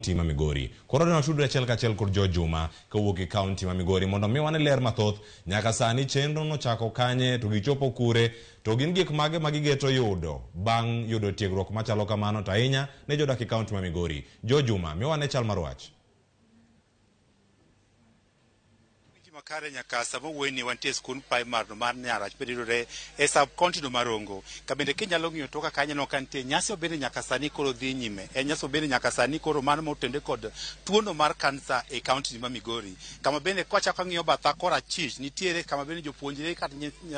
Kaunti ma Migori. Koro ne watudre achiel kachiel kod George Juma kowuok e kaunti ma Migori mondo mi wane ler mathoth nyaka sani chenro nochako kanye to gichopo kure to gin gik mage ma gigeto yudo bang' yudo tiegruok machalo kamano to ahinya ne jodak e kaunti ma Migori. George Juma, miwa ane chal mar wach. Winji makare nyaka sama wuoyini wantie e skund primar no mar Nyarach bende yudore e sub county no mar Rongo. Ka bende kinyalo ng'iyo toka kanyo no ka nitie nyasi bende nyaka sani koro dhi nyime. En nyasi bende nyaka sani koro mano motende kod tuono mar kansa e county ma Migori. Kama bende kwachako ang'iyo batha korachich nitiere kama bende jopuonjre kata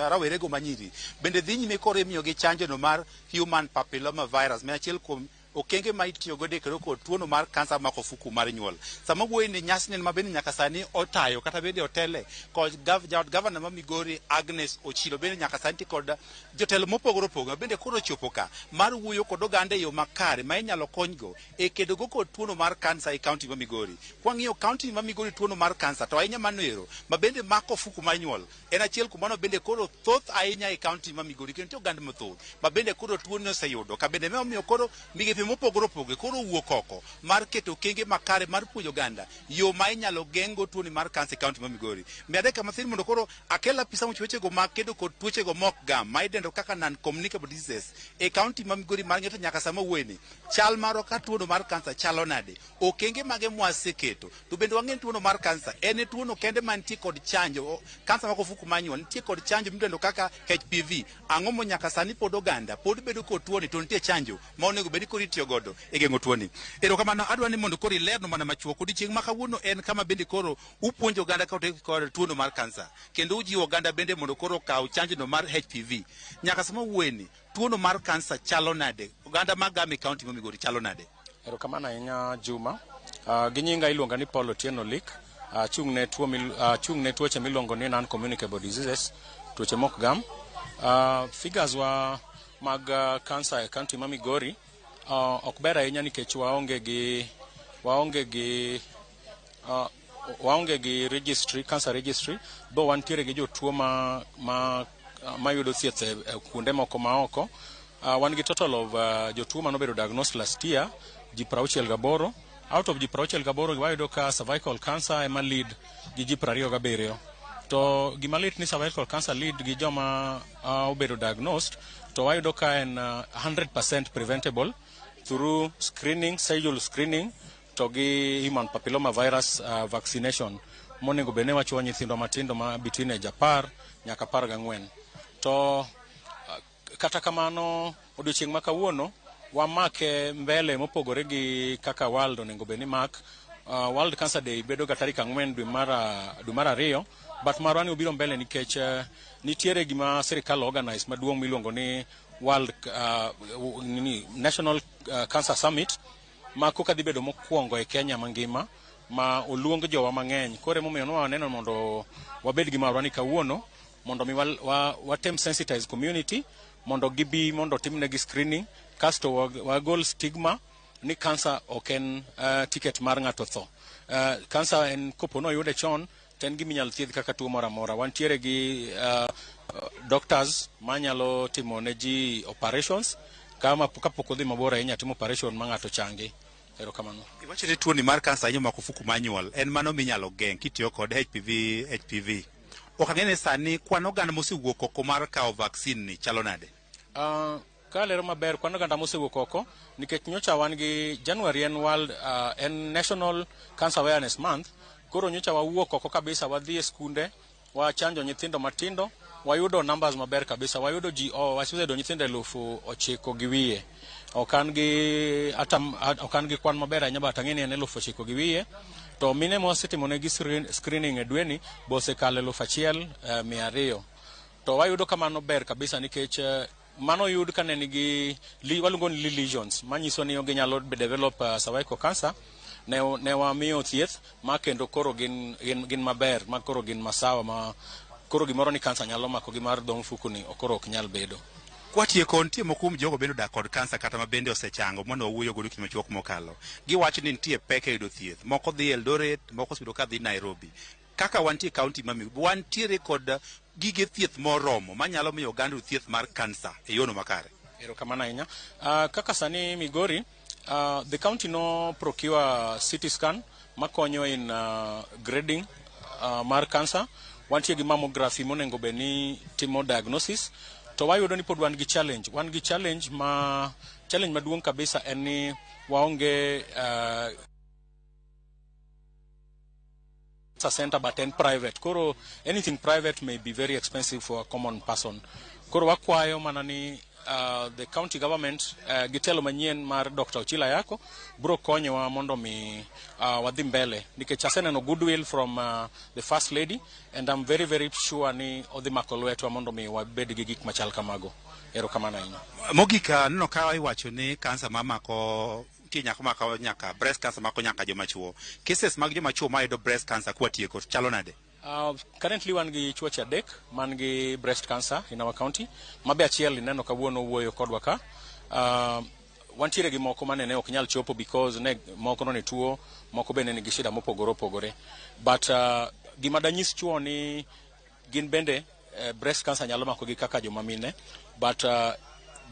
rawerego manyiri bende dhi nyime koro imiyogi chanjo no mar human papilloma virus ma achiel kuom okenge ma itiyo godo e kedo kod tuono mar kansa mako ofuku mar nyuol. Sama wuoyi ni nyasi ni ma bende nyaka sani otayo kata bende otele kod jaod gavana ma Migori Agnes Ochilo bende nyaka sani ti kod jotelo mopogore opogore bende koro ochopo ka mar wuoyo kod oganda e yo makare ma inyalo konygo e kedo go kod tuono mar kansa e kaunti ma Migori. Kwang'iyo kaunti ma Migori tuono mar kansa to ahinya mano ero ma bende mako ofuku mar nyuol en achiel kuom mano bende koro thoth ahinya e kaunti ma Migori kendo nitie oganda mathoth ma bende koro tuoni oseyudo ka bende omiyo koro migepe mopogore opogore koro owuok oko mar keto okenge makare mar puonjo oganda yo ma inyalo geng'go tuoni mar kansa e kaunti ma Migori. Miya dakika mathin mondo koro akel apisa mochiwo wechego mag kedo kod tuochego mok gam ma idendo kaka non communicable diseases e kaunti ma Migori mar ng'eto nyaka sama wuoyeni chal marwa ka tuono mar kansa chalo nade, okenge mage mwaseketo. To bende wang'e ni tuono mar kansa en e tuono kende mantie kod chanjo. Kansa mako ofuku mar nyuol nitie kod chanjo midendo kaka HPV. Ang'o mo nyaka sani pod oganda pod bedo kod tuoni to nitie chanjo ma onego bed ni koro itiyo godo e geng'o tuoni. Erokamano, adwa ni mondo koro ilerno mana machuok. Odiochieng' ma kawuono en kama bende koro upuonjo oganda ka kod tuono mar kansa kendo ujiwo oganda bende mondo koro okaw chanjono mar HPV. Nyaka sama wuoyeni, tuono mar kansa chalo nade? Oganda ma game e kaunti ma Migori chalo nade? Erokamano ahinya Juma. Gi nyinga iluonga ni Paul Otieno Lik. Achung' ne tuo achung' ne tuoche miluongo ni non communicable diseases, tuoche mok gam. Figures wa mag cancer e county ma Migori ok ber ahinya nikech waonge gi waonge gi waonge gi registry, cancer registry, though wantiere gi jotuo ma ma mayudo thieth e kuonde moko ma oko. Wan gi total of jotuo manobedo diagnosed last year ji 68. Out of ji 68 wayudo ka cervical cancer ema lead gi ji 27. To gima lit ni cervical cancer lead gi joma obedo diagnosed to wayudo ka en 100% preventable through screening, scheduled screening to gi human papilloma virus vaccination monego bed ni wachuo nyithindwa matindo ma between age 10 nyaka 14. To kata kamano odiochieng' ma kawuono wamake mbele mopogore gi kaka world onego bed ni mak. World Cancer Day bedo ga tarik 4 dwe mar 2, but marwa ni obiro mbele nikech nitiere gima sirikal organize maduong' miluongo ni World National Cancer Summit ma koka dhi bedo mokwongo e Kenya mangima ma oluong jowa mang'eny. Koro emomiyo ne waneno mondo wabed gi marwa ni kawuono mondo mi watem sensitize community mondo gibi mondo timnegi screening, kasto wagol stigma ni cancer ok en ticket mar ng'ato tho. Cancer en kopo noyude chon to en gima inyalo thiedh kaka tuo moro amora. Wantiere gi doctors manyalo timo ne ji operations kama kapok odhi mabor ahinya timo operation ma ng'ato changi. Erokamano. Iwacho ni tuoni mar kansa ahinya omako ofuku mar nyuol en mano minyalo geng' kitiyo kod HPV HPV. Ok ang'e ni sani kwan oganda mosewuok oko mar kawo vaccine ni chalo nade? Kalero maber kwan oganda mosewuok oko nikech nyocha wan gi January en World en National Cancer Awareness Month. Koro nyocha wawuok oko kabisa wadhi e skunde wachanjo nyithindo matindo wayudo numbers maber kabisa. Wayudo ji waseyudo nyithindo 9,000. Ok an gi atam, ok an gi kwan maber ahinya but ang'e ni en 9,000. To mine mwasetimo negi screening e dweni be osekalo 1,200. To wayudo ka mano ber kabisa nikech mano oyud ka ne nigi waluongo ni lesions manyiso ni ginyalo develop cervical cancer. Ne wamiyo thieth ma kendo koro gin, gin, gin maber ma koro gin masawa ma koro gimoro ni kansa nyalo mako gi mar dho mfuku ni koro ok nyal bedo. Kwatieko, nitie moko kuom jogo bende odak kod kansa kata ma bende osechango mane wawuoyo godo kinde machuok mokalo. Giwacho ni nitie pek e yudo thieth. Moko dhi Eldoret, moko osebedo ka dhi Nairobi. Kaka wantie e kaunti ma Migori, wantiere kod gige thieth moromo manyalo miyo oganda oyud thieth mar kansa e yono makare. Erokamano ahinya. Kaka sani Migori, The county no procure CT scan makonyo in grading mar cancer. Wantie gi mammography monego bed ni timo diagnosis. To wayudo ni pod wan gi challenge. Wan gi challenge ma challenge maduong' kabisa en ni waonge center, but en private. Koro anything private may be very expensive for a common person. Koro wakwayo mana ni the county government gi telo manyien mar Dr. Ochila Yako bro konyowa mondo mi wadhi mbele, nikech aseneno goodwill from the first lady and I'm very very sure ni odhi mako lwetwa mondo mi wabed gi gik machal kamago. Erokamano ahinya. Mogik, aneno ka iwacho ni kansa mamako nitie nyaka mako nyaka breast cancer, mako nyaka joma chuo. Cases mag joma chuo mayudo breast cancer kwatieko chalo nade? Currently wan gi chuoche 3 man gi breast cancer in our county. Mabe achiel ineno kawuono wuoyo kodwa ka. Wantiere gi moko mane ne ok nyal chopo because ne moko no ne tuo, moko bende nigi shida mopogore opogore. But gima danyis chuo ni gin bende breast cancer nyalo mako gi kaka joma mine, but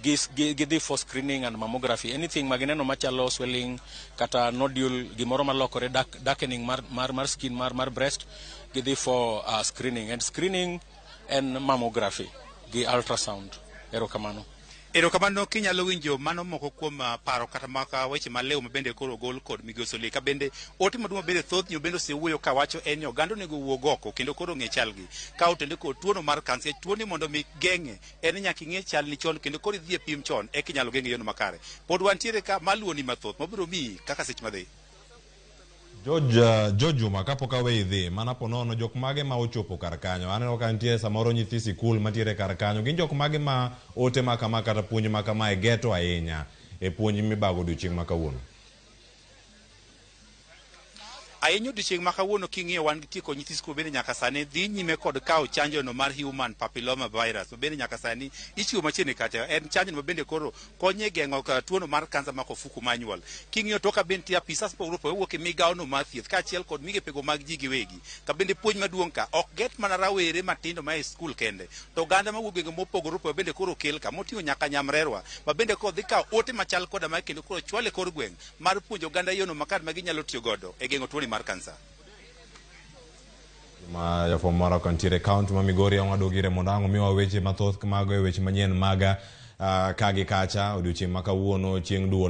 gidhi for screening and mammography. Anything magineno machalo swelling kata nodule, gimoro malokore darkening mar skin mar breast, gidhi for screening. And screening en mammography gi ultrasound. Erokamano. Erokamano. Kinyalo winjo mano moko kuom paro kata maka weche malew mabende koro ogol kod migosi Olik. Ka bende ote maduong' bende thoth ji bende osewuoyo kawacho en ni oganda onego wuog oko kendo koro ng'e chalgi ka otende kod tuono mar kansa. Tuoni mondo mi geng'e en ni nyaka ing'e chalni chon kendo koro idhi e pim chon eka inyalo geng'e yono makare. Pod wantiere ka maluoni mathoth mabiro miyi kaka seche madhi. George Juma, kapok aweyi dhi, mana ponono jok mage ma ochopo kar kanyo? Aneno ka nitie samoro nyithi sikul mantiere kar kanyo. Gin jok mage ma ote ma kama kata puonj ma kamae geto ahinya e puonj mibago odiochieng' ma kawuono? Ahinya odiochieng' ma kawuono king'iyo wan gi kod nyithi sikul bende nyaka sani dhi nyime kod kawo chanjo no mar human papilloma virus bende nyaka sani ichiwo machiegni kacha. En chanjo ma bende koro konyo e geng'o tuono mar kansa mako ofuku mar nyuol. King'iyo to ka bende nitie apisas mopogore opogore wuok e migawo no mar thieth kaachiel kod migepego mag ji giwegi. Ka bende puonj maduong' ka ok get mana rawere matindo ma e skul kende, to oganda mawuok gwenge mopogore opogore bende koro okel ka moting'o nyaka nyamrerwa ma bende koro dhi kawo ote machal koda mae kendo koro chwale kor gweng' mar puonjo oganda yono makare ma ginyalo tiyo godo e geng'o tuoni mar kansa. Ma jafwambo moro kantiere e kaunti ma Migori ang' wadog ire mondo ang' omiwa weche mathoth mago e weche manyien maga ka gi kacha odiochieng' ma kawuono chieng' duol.